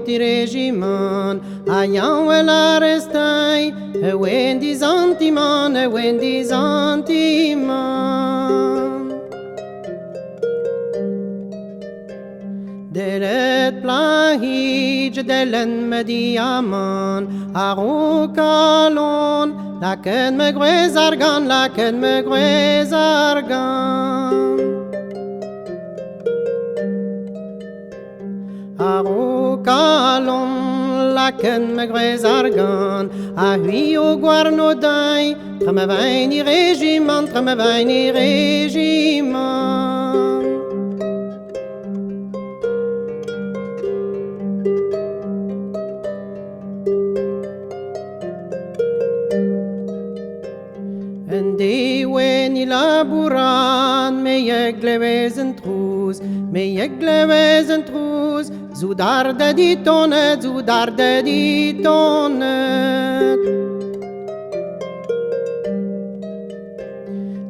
Infanti-regiment, a yaouel arrestai, e wen dizantiman, e wen dizantiman. Delet plahij delen me diamant, a rokalon, laken me gwez argan, laken me gwez argan. A rokalon, laken me gwez argan, a hui o gwarno dai, tre me vaini regiment, tre me vaini regiment. En dewen i labouran, me ye glevez en trouz, me ye glevez en trouz, zoudarde di tonet, zoudarde di tonet.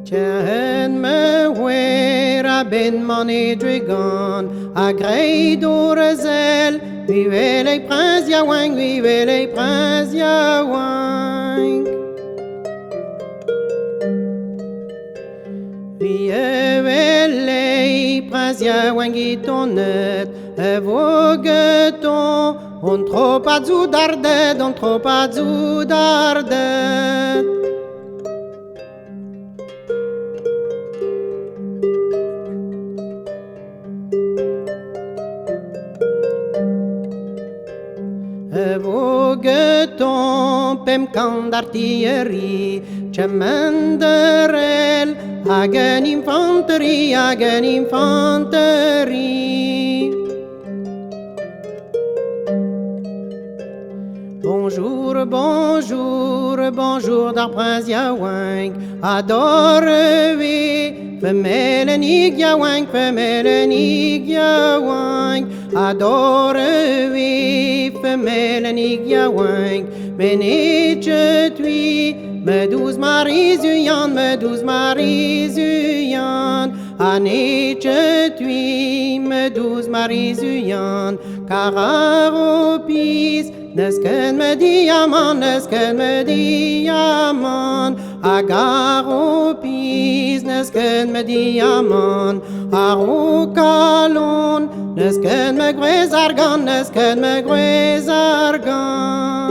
Tjen me wer a ben man e dregan, a grei dorezel, vive les princes yaouank, vive les princes yaouank. Vive les princes yaouank i tonet, e vogeton, on trop a zoudardet, on trop a zoudardet. E vogeton pem kant d'artillerie, Chemenderel, hag en infanterie, hag en infanterie. Bonjour, bonjour, bonjour d'ar prince yaouank, adore-vi, femelle yaouank, femelle yaouank, adore-vi, femelle yaouank, menetche tui, me douze Marie zuyan, me douze Marie zuyan, anetche tui, me douze Marie zuyan, kararopis, Neus ken me diamant, neus ken me diamant, hag ar o piz, neus ken me diamant, ar o kalon, neus ken me gwrez argant, neus ken me gwrez argant.